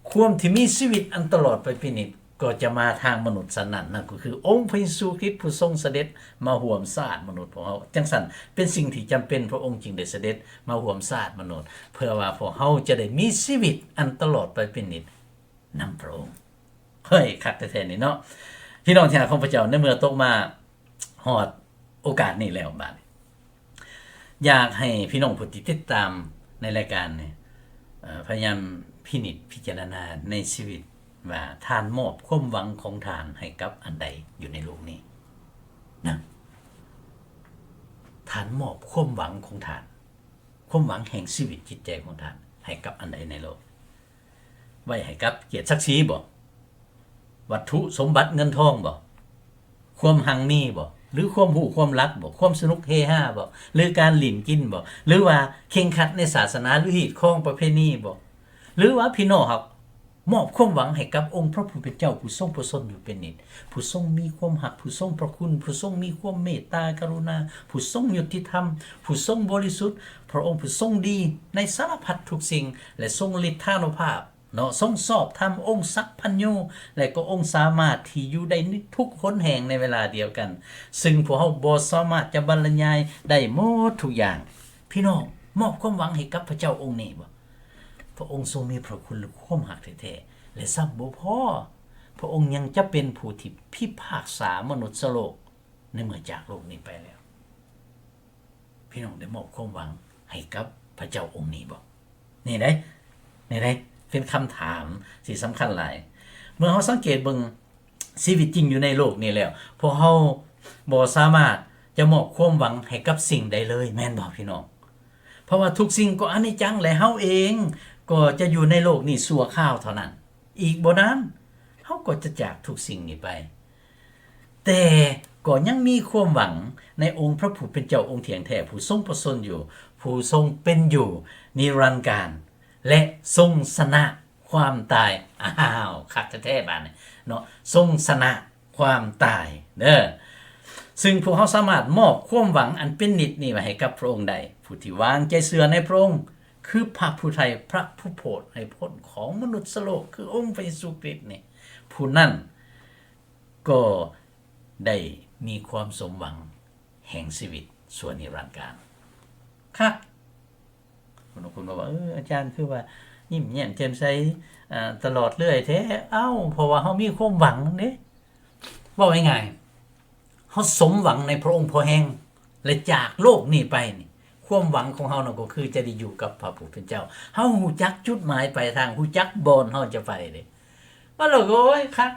ຄວາມທີ່ມີຊີວິດອັນຕະຫຼອດໄປເປັນນິດກໍຈະມາທາງມະນຸດສັນນັ້ນ, ນັ້ນກໍຄືອົງພະເຢຊູຄຣິດຜູ້ຊົງສະເດັດມາຮ່ວມຊາດມະນຸດຂອງເຮົາ. ຈັ່ງຊັ້ນ ເປັນສິ່ງທີ່ຈຳເປັນພະອົງຈຶ່ງໄດ້ສະເດັດມາຮ່ວມຊາດມະນຸດ ເພື່ອວ່າພວກເຮົາຈະໄດ້ມີຊີວິດອັນຕະຫຼອດໄປເປັນນິດ ນຳພະອົງ. ເຮີ້ຍ ຄັກແທ້ໆນີ້ເນາະ ພີ່ນ້ອງທີ່ຮັກຂອງພະເຈົ້າ. ໃນເມື່ອຕົກມາຮອດໂອກາດນີ້ແລ້ວ ບາດນີ້ ຢາກໃຫ້ພີ່ນ້ອງຜູ້ທີ່ຕິດຕາມໃນລາຍການນີ້ ເອີ ພະຍາຍາມພິນິດພິຈາລະນາໃນຊີວິດວ່າ ທ່ານມອບຄວາມຫວັງຂອງທ່ານໃຫ້ກັບອັນໃດຢູ່ໃນໂລກນີ້ນະ? ທ່ານມອບຄວາມຫວັງຂອງທ່ານ, ຄວາມຫວັງແຫ່ງຊີວິດຈິດໃຈຂອງທ່ານ ໃຫ້ກັບອັນໃດໃນໂລກ? ໄວ້ໃຫ້ກັບກຽດສັກສີບໍ? ວັດຖຸສົມບັດເງິນທອງບໍ? ຄວາມຮັ່ງມີບໍ? ຫຼືຄວາມຮູ້ຄວາມລັກບໍ? ຄວາມສະໜຸກເຮຮາບໍ? ຫຼືການຫຼິ້ນກິນບໍ? ຫຼືວ່າເຄັ່ງຄັດໃນສາສະໜາ ຫຼືຮີດຄອງປະເພນີບໍ? ຫຼືວ່າພີ່ນ້ອງເຮົາມອບຄວາມຫວັງໃຫ້ກັບອົງພະຜູ້ເປັນເຈົ້າ ຜູ້ຊົງພະຊົນຢູ່ເປັນນິດ, ຜູ້ຊົງມີຄວາມຮັກ, ຜູ້ຊົງພະຄຸນ, ຜູ້ຊົງມີຄວາມເມດຕາກະລຸນາ, ຜູ້ຊົງຍຸຕິທຳ, ຜູ້ຊົງບໍລິສຸດ, ພະອົງຜູ້ຊົງດີໃນສາລະພັດທຸກສິ່ງ ແລະ ຊົງລິດທານຸພາບ ເນາະ, ຊົງຊອບທຳ, ອົງສັບພັນຍູ ແລະ ກໍອົງສາມາດທີ່ຢູ່ໄດ້ໃນທຸກຫົນແຫ່ງໃນເວລາດຽວກັນ, ຊຶ່ງພວກເຮົາບໍ່ສາມາດຈະບັນລະຍາຍໄດ້ໝົດທຸກຢ່າງ. ພີ່ນ້ອງມອບຄວາມຫວັງໃຫ້ກັບພະເຈົ້າອົງນີ້ບໍ່? ພະອົງຊົງມີພະຄຸນ ແລະ ຄວາມຮັກແທ້ໆ ແລະ ຊ້ຳບໍ່ພໍ, ພະອົງຍັງຈະເປັນຜູ້ທີ່ພິພາກສາມະນຸດສະໂລກໃນເມື່ອຈາກໂລກນີ້ໄປແລ້ວ. ພີ່ນ້ອງໄດ້ມອບຄວາມຫວັງໃຫ້ກັບພະເຈົ້າອົງນີ້ບໍ່? ນີ້ເດ້ ນີ້ເດ້ ເປັນຄຳຖາມທີ່ສຳຄັນຫຼາຍ. ເມື່ອເຮົາສັງເກດເບິ່ງຊີວິດຈິງຢູ່ໃນໂລກນີ້ແລ້ວ, ພວກເຮົາບໍ່ສາມາດຈະມອບຄວາມຫວັງໃຫ້ກັບສິ່ງໃດເລີຍ, ແມ່ນບໍ່ພີ່ນ້ອງ? ເພາະວ່າທຸກສິ່ງກໍອະນິດຈັງ ແລະ ເຮົາເອງກໍຈະຢູ່ໃນໂລກນີ້ຊົ່ວຄາວເທົ່ານັ້ນ. ອີກບໍ່ນານ ເຮົາກໍຈະຈາກທຸກສິ່ງນີ້ໄປ. ແຕ່ກໍຍັງມີຄວາມຫວັງໃນອົງພະຜູ້ເປັນເຈົ້າອົງທ່ຽງແທ້ ຜູ້ຊົງພະຊົນຢູ່, ຜູ້ຊົງເປັນຢູ່ນິລັນການ ແລະ ຊົງຊະນະຄວາມຕາຍ. ອ້າວ ຄັກແທ້ໆບາດນີ້ເນາະ, ຊົງຊະນະຄວາມຕາຍເດີ. ຊຶ່ງພວກເຮົາສາມາດມອບຄວາມຫວັງອັນເປັນນິດນີ້ໄວ້ໃຫ້ກັບພະອົງໄດ້. ຜູ້ທີ່ວາງໃຈເຊື່ອໃນພະອົງ ຄືພະຜູ້ໄຖ່ພະຜູ້ໂຜດໃຫ້ພົ້ນຂອງມະນຸດສະໂລກ ຄືອົງພະເຢຊູຄຣິດນີ້, ຜູ້ນັ້ນກໍໄດ້ມີຄວາມສົມຫວັງແຫ່ງຊີວິດຊົ່ວນິລັນການ. ຄັກ ຄົນບາງຄົນບອກວ່າ ເອີ ອາຈານຄືວ່າຍິ້ມແຍ້ມແຈ່ມໃສ ອາ ຕະຫຼອດເລື້ອຍແທ້? ເອົ້າ ເພາະວ່າເຮົາມີຄວາມຫວັງເດ້. ເວົ້າງ່າຍໆ ເຮົາສົມຫວັງໃນພະອົງພໍແຮງ ແລະ ຈາກໂລກນີ້ໄປນີ້ ຄວາມຫວັງຂອງເຮົານັ້ນກໍຄືຈະໄດ້ຢູ່ກັບພະຜູ້ເປັນເຈົ້າ. ເຮົາຮູ້ຈັກຈຸດໝາຍປາຍທາງ, ຮູ້ຈັກບ່ອນເຮົາຈະໄປເດ້. ວ່າແລ້ວກໍ ໂອ້ຍ ຄັກ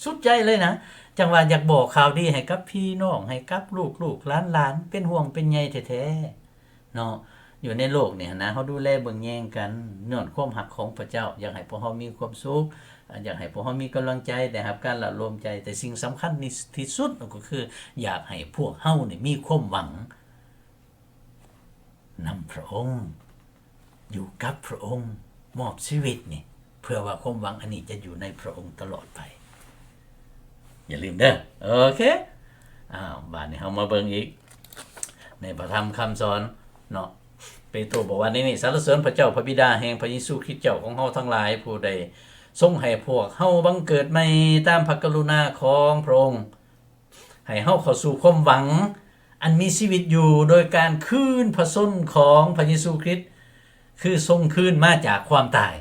ສຸດໃຈເລີຍນະ. ຈັ່ງວ່າຢາກບອກຂ່າວດີໃຫ້ກັບພີ່ນ້ອງ, ໃຫ້ກັບລູກໆຫຼານໆ, ເປັນຫ່ວງເປັນໃຍແທ້ໆ ເນາະ. ຢູ່ໃນໂລກນີ້ຫັ້ນນະ ເຮົາດູແລເບິ່ງແຍງກັນ ຍ້ອນຄວາມຮັກຂອງພະເຈົ້າ ຢາກໃຫ້ພວກເຮົາມີຄວາມສຸກ, ຢາກໃຫ້ພວກເຮົາມີກຳລັງໃຈ, ໄດ້ຮັບການຫຼະໂລມໃຈ. ແຕ່ສິ່ງສຳຄັນທີ່ ທີ່ສຸດກໍຄື ຢາກໃຫ້ພວກເຮົານີ້ມີຄວາມຫວັງນຳພະອົງ, ຢູ່ກັບພະອົງ, ມອບຊີວິດນີ້ ເພື່ອວ່າຄວາມຫວັງອັນນີ້ຈະຢູ່ໃນພະອົງຕະຫຼອດໄປ. ຢ່າລືມເດີ. ໂອເຄ ອ້າວ ບາດນີ້ເຮົາມາເບິ່ງອີກ ໃນພະທຳຄຳສອນເນາະ. ເປໂຕບອກວ່າ ໃນນີ້ ສັນລະເສີນພະເຈົ້າ ພະບິດາແຫ່ງພະເຢຊູຄຣິດເຈົ້າຂອງເຮົາທັງຫຼາຍ, ຜູ້ໄດ້ຊົງໃຫ້ພວກເຮົາບັງເກີດໃໝ່ຕາມພະກະລຸນາຂອງພະອົງ, ໃຫ້ເຮົາເຂົ້າສູ່ຄວາມຫວັງອັນມີຊີວິດຢູ່ ໂດຍການຄືນພະຊົນຂອງພະເຢຊູຄຣິດ, ຄືຊົງຄືນມາຈາກຄວາມຕາຍ.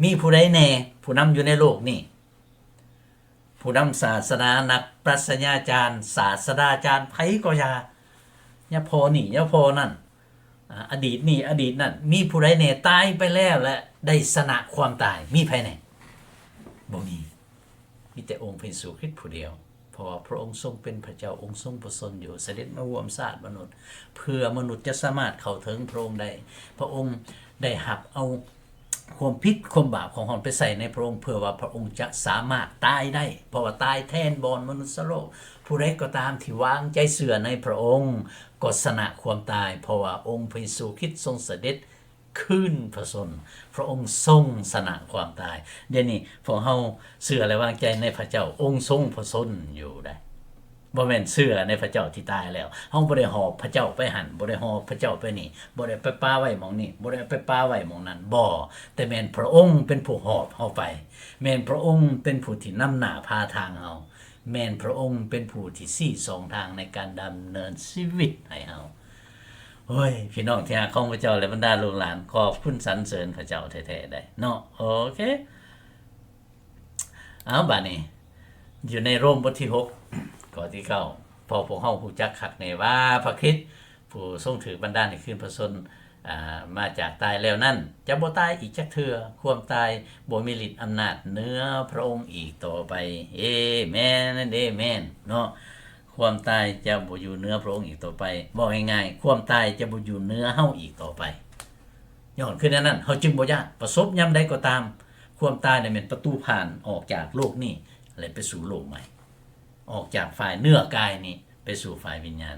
ມີຜູ້ໃດແດ່ ຜູ້ນຳຢູ່ໃນໂລກນີ້? ຜູ້ນຳສາສະໜາ, ນັກປັດຊະຍາຈານ, ສາສະດາຈານໃຜກໍຢ່າ, ຍາພໍ່ນີ້ ຍາພໍ່ນັ້ນ, ອາ ອະດີດນີ້ ອະດີດນັ້ນ, ມີຜູ້ໃດແດ່ຕາຍໄປແລ້ວ ແລະ ໄດ້ຊະນະຄວາມຕາຍ? ມີໃຜແດ່? ບໍ່ມີ. ມີແຕ່ອົງພະເຢຊູຄຣິດຜູ້ດຽວ, ເພາະວ່າພະອົງຊົງເປັນພະເຈົ້າ, ອົງຊົງປະຊົນຢູ່, ສະເດັດມາຮ່ວມຊາດມະນຸດ ເພື່ອມະນຸດຈະສາມາດເຂົ້າເຖິງພະອົງໄດ້. ພະອົງໄດ້ຮັບເອົາ ຄວາມຜິດຄວາມບາບຂອງເຮົາໄປໃສ່ໃນພະອົງ ເພື່ອວ່າພະອົງຈະສາມາດຕາຍໄດ້, ເພາະວ່າຕາຍແທນບ່ອນມະນຸດສະໂລກ. ຜູ້ໃດກໍຕາມທີ່ວາງໃຈເຊື່ອໃນພະອົງ ກໍຊະນະຄວາມຕາຍ, ເພາະວ່າອົງພະເຢຊູຄຣິດຊົງສະເດັດ ຄືນພະຊົນ, ພະອົງຊົງຊະນະຄວາມຕາຍ. ດຽວນີ້ພວກເຮົາເຊື່ອ ແລະ ວາງໃຈໃນພະເຈົ້າ, ອົງຊົງພະຊົນຢູ່ໃດ໋. ບໍ່ແມ່ນເຊື່ອໃນພະເຈົ້າທີ່ຕາຍແລ້ວ. ເຮົາບໍ່ໄດ້ຫອບພະເຈົ້າໄປຫັ້ນ, ບໍ່ໄດ້ຫອບພະເຈົ້າໄປນີ້, ບໍ່ໄດ້ໄປປະໄວ້ໝ່ອງນີ້, ບໍ່ໄດ້ໄປປະໄວ້ໝ່ອງນັ້ນ, ບໍ່. ແຕ່ແມ່ນພະອົງເປັນຜູ້ຫອບເຮົາໄປ, ແມ່ນພະອົງເປັນຜູ້ທີ່ນຳໜ້າພາທາງເຮົາ, ແມ່ນພະອົງເປັນຜູ້ທີ່ຊີ້ຊ່ອງທາງໃນການດຳເນີນຊີວິດໃຫ້ເຮົາ. ໂອ້ຍ ພີ່ນ້ອງທີ່ຮັກຂອງພະເຈົ້າ ແລະ ບັນດາລູກຫຼານ, ຂອບຄຸນສັນເສີນພະເຈົ້າແທ້ໆໄດ໋ເນາະ. ໂອເຄ ເອົາ ບາດນີ້ ຢູ່ໃນໂຣມບົດທີຫົກ ຂໍ້ທີເກົ້າ, ເພາະພວກເຮົາຮູ້ຈັກຄັກແນ່ວ່າ ພະຄຣິດຜູ້ຊົງຖືກບັນດານໃຫ້ຄືນພະຊົນ ອາ ມາຈາກຕາຍແລ້ວນັ້ນ ຈະບໍ່ຕາຍອີກຈັກເທື່ອ, ຄວາມຕາຍບໍ່ມີລິດອຳນາດເໜືອພະອົງອີກຕໍ່ໄປ. ເອແມນ ເອແມນເນາະ. ຄວາມຕາຍຈະບໍ່ຢູ່ເໜືອພະອົງອີກຕໍ່ໄປ. ເວົ້າງ່າຍໆ, ຄວາມຕາຍຈະບໍ່ຢູ່ເໜືອເຮົາອີກຕໍ່ໄປ. ຍ້ອນຄືແນວນັ້ນ ເຮົາຈຶ່ງບໍ່ຢ້ານ. ປະສົບຍາມໃດກໍຕາມ, ຄວາມຕາຍນັ້ນແມ່ນປະຕູຜ່ານອອກຈາກໂລກນີ້ ແລະ ໄປສູ່ໂລກໃໝ່, ອອກຈາກຝ່າຍເນື້ອກາຍນີ້ ໄປສູ່ຝ່າຍວິນຍານ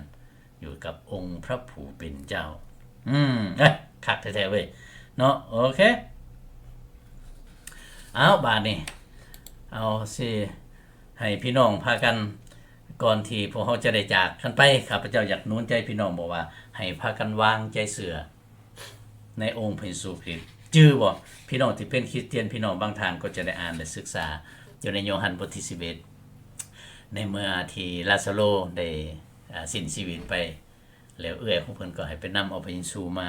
ຢູ່ກັບອົງພະຜູ້ເປັນເຈົ້າ. ອືມ ເອີ ຄັກແທ້ໆເວີຍເນາະ. ໂອເຄ ເອົາ ບາດນີ້ ເອົາ ຊິໃຫ້ພີ່ນ້ອງພາກັນ ກ່ອນທີ່ພວກເຮົາຈະໄດ້ຈາກກັນໄປ, ຂ້າພະເຈົ້າຢາກໜູນໃຈພີ່ນ້ອງ ບອກວ່າໃຫ້ພາກັນວາງໃຈເຊື່ອ ໃນອົງພະເຢຊູຄຣິດ. ຈື່ບໍ່? ພີ່ນ້ອງທີ່ເປັນຄຣິສຕຽນ, ພີ່ນ້ອງບາງທ່ານກໍຈະໄດ້ອ່ານ ແລະ ສຶກສາຢູ່ໃນໂຍຮັນບົດທີສິບເອັດ ໃນເມື່ອທີ່ລາຊາໂຣໄດ້ ອາ ສິ້ນຊີວິດໄປ ແລ້ວເອື້ອຍຂອງເພິ່ນກໍໃຫ້ໄປນຳເອົາພະເຢຊູມາ,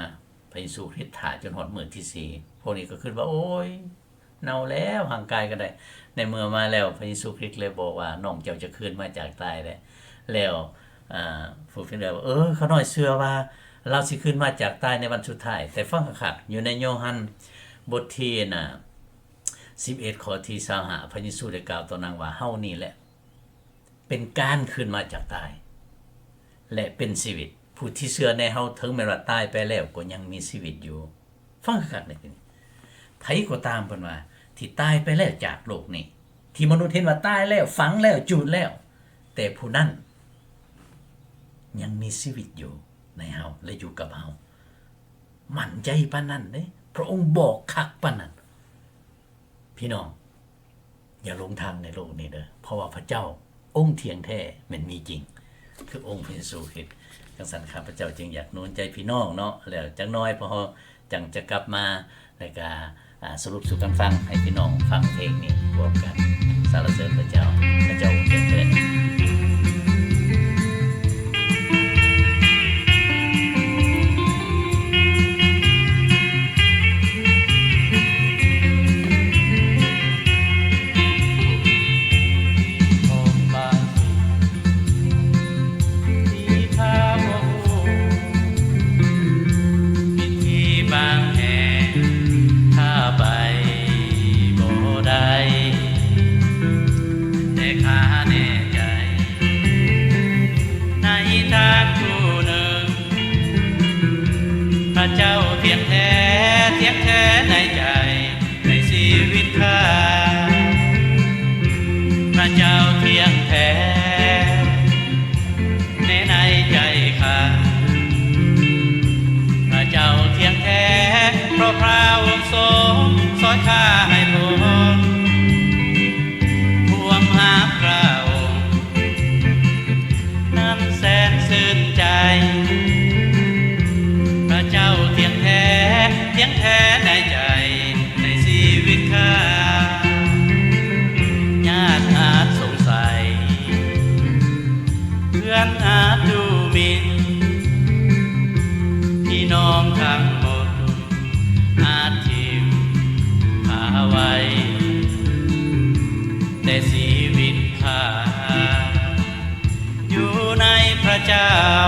ພະເຢຊູຄຣິດຖ້າຈົນຮອດມື້ທີສີ່. ພວກນີ້ກໍຄິດວ່າ ໂອ້ຍ ເນົ່າແລ້ວ, ຮ່າງກາຍກໍໄດ້ ໃນເມື່ອມາແລ້ວ ພະເຢຊູຄຣິດເລີຍບອກວ່າ ນ້ອງເຈົ້າຈະຄືນມາຈາກຕາຍແລ້ວ. ແລ້ວ ອາ ຜູ້ເປັນເອື້ອຍວ່າ ເອີ ຂ້ານ້ອຍເຊື່ອວ່າລາວຊິຄືນມາຈາກຕາຍໃນວັນສຸດທ້າຍ. ແຕ່ຟັງຄັກໆ ຢູ່ໃນໂຍຮັນບົດທີ ນະ ສິບເອັດ ຂໍ້ທີຊາວຫ້າ ພະເຢຊູໄດ້ກ່າວຕໍ່ນາງວ່າ ເຮົານີ້ແຫຼະເປັນການຄືນມາຈາກຕາຍ ແລະ ເປັນຊີວິດ. ຜູ້ທີ່ເຊື່ອໃນເຮົາ ເຖິງແມ່ນວ່າຕາຍໄປແລ້ວ ກໍຍັງມີຊີວິດຢູ່. ຟັງຄັກໆ ໃນທີ່ນີ້ ໃຜກໍຕາມ ເພິ່ນວ່າ ທີ່ຕາຍໄປແລ້ວຈາກໂລກນີ້, ທີ່ມະນຸດເຫັນວ່າຕາຍແລ້ວ, ຝັງແລ້ວ, ຈູດແລ້ວ, ແຕ່ຜູ້ນັ້ນຍັງມີຊີວິດຢູ່ໃນເຮົາ ແລະ ຢູ່ກັບເຮົາ. ໝັ້ນໃຈປານນັ້ນເດ້, ພະອົງບອກຄັກປານນັ້ນ. ພີ່ນ້ອງ ຢ່າຫຼົງທາງໃນໂລກນີ້ເດີ, ເພາະວ່າພະເຈົ້າອົງທ່ຽງແທ້ແມ່ນມີຈິງ ຄືອົງພະເຢຊູຄຣິດ. ຈັ່ງຊັ້ນ ຂ້າພະເຈົ້າຈຶ່ງຢາກໜູນໃຈພີ່ນ້ອງເນາະ, ແລ້ວຈັກໜ້ອຍພວກເຮົາຈັ່ງຈະກັບມາ ແລ້ວກະ ອາ ສະຫຼຸບສູ່ກັນຟັງ, ໃຫ້ພີ່ນ້ອງຟັງເພງນີ້ຮ່ວມກັນ. ສາລະເສີນພະເຈົ້າ, ພະເຈົ້າອົງທ່ຽງແທ້. ມີວິທີບາງແຫ່ງ ຂ້າໄປບໍ່ໄດ້, ແຕ່ຂ້າແນ່ໃຈ ໃນທາງຜູ້ໜຶ່ງ ພະເຈົ້າທ່ຽງແທ້, ທ່ຽງແທ້ໃນໃຈ, ໃນຊີວິດຂ້າ ພະເຈົ້າທ່ຽງແທ້ ແນ່ໃນໃຈຂ້າ. ພະເຈົ້າທ່ຽງແທ້ ເພາະພະອົງຊົງຊ່ອຍຂ້າໃຫ້ພົ້ນ. ຮ່ວມຮັກພະອົງ ນັ້ນແສນຊື່ນໃຈ, ພະເຈົ້າທ່ຽງແທ້, ທ່ຽງແທ້ໃນໃຈ, ໃນຊີວິດຂ້າ. ຍາດອາດສົງໄສ, ເພື່ອນອາດດູໝິ່ນ, ພີ່ນ້ອງທັງໝົດ ອາດຖິ້ມຂ້າໄວ້, ແຕ່ຊີວິດຂ້າຢູ່ໃນພະເຈົ້າ.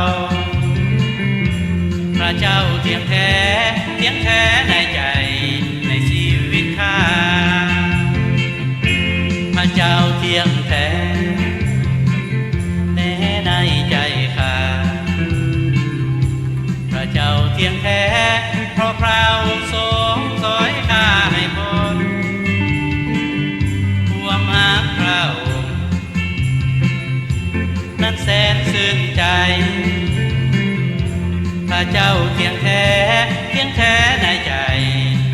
ພະເຈົ້າທ່ຽງແທ້, ທ່ຽງແທ້ໃນໃຈ, ໃນຊີວິດຂ້າ. ພະເຈົ້າທ່ຽງແທ້ແນ່ໃນໃຈຂ້າ. ພະເຈົ້າທ່ຽງແທ້ ເພາະພະອົງຊົງຊ່ອຍຂ້າ ເຈົ້າທຽງແທ້ ທຽງແທ້ໃນໃຈ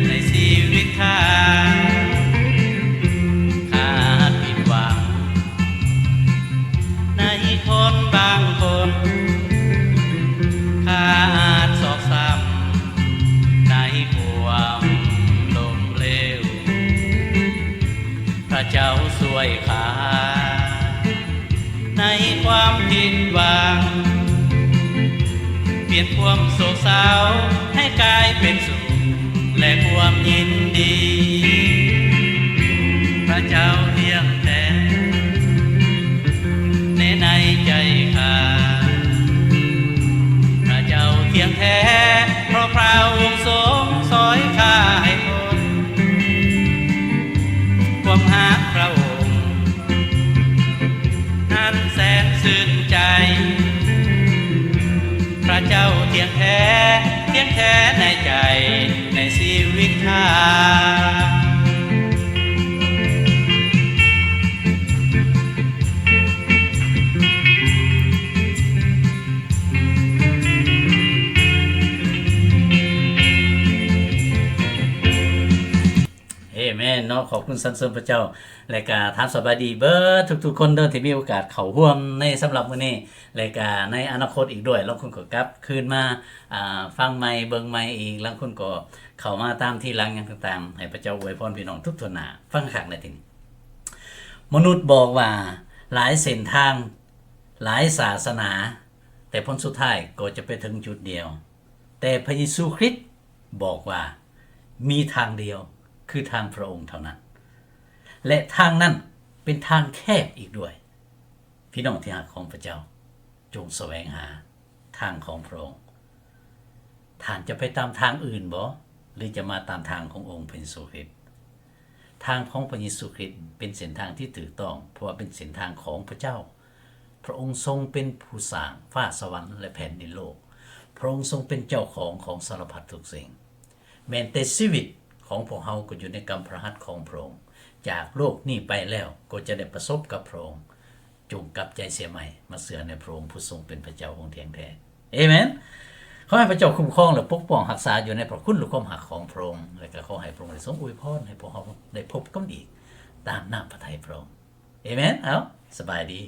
ໃນຊີວິດຂ້າ ຂ້າອາດຜິດຫວັງ ໃນຄົນບາງຄົນ ຂ້າອາດຊອກຊ້ຳ ໃນຄວາມລົ້ມເຫຼວ ພະເຈົ້າຊ່ວຍຂ້າ ໃນຄວາມຜິດຫວັງ ປ່ຽນຄວາມໂສກເສົ້າໃຫ້ກາຍເປັນສຸກ ແລະ ຄວາມຍິນດີ ພະເຈົ້າທຽງແທ້ ແນໃນໃຈຂ້າ ພະເຈົ້າທຽງແທ້ ເພາະພະອົງຊົງຊ່ອຍຂ້າໃຫ້ພົ້ນ ຄວາມຮັກພະອົງ ອັນແສນຊື່ນໃຈ ພະເຈົ້າທຽງແທ້ ທຽງແທ້ໃນໃຈ ໃນຊີວິດຂ້າ. ເອເມນເນາະ ຂອບຄຸນສັນເສີນພະເຈົ້າ ແລະກະຖາມສະບາຍດີເບີດທຸກໆຄົນເດີ ທີ່ມີໂອກາດເຂົ້າຮ່ວມໃນສຳລັບມື້ນີ້ ແລະກະໃນອະນາຄົດອີກດ້ວຍ ລາງຄົນກໍກັບຄືນມາ ອ່າ ຟັງໃໝ່ເບິ່ງໃໝ່ອີກ ລາງຄົນກໍເຂົ້າມາຕາມທີຫຼັງຫຍັງຕ່າງໆ ໃຫ້ພະເຈົ້າອວຍພອນພີ່ນ້ອງທຸກທົ່ວໜ້າ. ຟັງຄັກໃນທີ່ນີ້ ມະນຸດບອກວ່າຫຼາຍເສັ້ນທາງ ຫຼາຍສາສະໜາ ແຕ່ຜົນສຸດທ້າຍກໍຈະໄປເຖິງຈຸດດຽວ ແຕ່ພະເຢຊູຄຣິດບອກວ່າມີທາງດຽວ ຄືທາງພະອົງເທົ່ານັ້ນ ແລະ ທາງນັ້ນເປັນທາງແຄບອີກດ້ວຍ. ພີ່ນ້ອງທີ່ຮັກຂອງພະເຈົ້າ, ຈົ່ງສະແຫວງຫາທາງຂອງພະອົງ. ທ່ານຈະໄປຕາມທາງອື່ນບໍ ຫຼື ຈະມາຕາມທາງຂອງອົງພະເຢຊູຄຣິດ? ທາງຂອງພະເຢຊູຄຣິດເປັນເສັ້ນທາງທີ່ຖືກຕ້ອງ, ເພາະວ່າເປັນເສັ້ນທາງຂອງພະເຈົ້າ. ພະອົງຊົງເປັນຜູ້ສ້າງຟ້າສະຫວັນ ແລະ ແຜ່ນດິນໂລກ. ພະອົງຊົງເປັນເຈົ້າຂອງຂອງສາລະພັດທຸກສິ່ງ. ແມ່ນແຕ່ຊີວິດຂອງພວກເຮົາກໍຢູ່ໃນກຳພະຫັດຂອງພະອົງ. ຈາກໂລກນີ້ໄປແລ້ວກໍຈະໄດ້ປະສົບກັບພະອົງ. ຈົ່ງກັບໃຈເສຍໃໝ່ ມາເຊື່ອໃນພະອົງຜູ້ຊົງເປັນພະເຈົ້າອົງທ່ຽງແທ້. ເອເມນ. ຂໍໃຫ້ພະເຈົ້າຄຸ້ມຄອງ ແລະ ປົກປ້ອງຮັກສາຢູ່ໃນພະຄຸນ ແລະ ຄວາມຮັກຂອງພະອົງ ແລະ ກໍຂໍໃຫ້ພະອົງໄດ້ຊົງອວຍພອນໃຫ້ພວກເຮົາໄດ້ພົບກັນອີກຕາມນ້ຳພະໄທພະອົງ. ເອເມນ. ເອົາ, ສະບາຍດີ.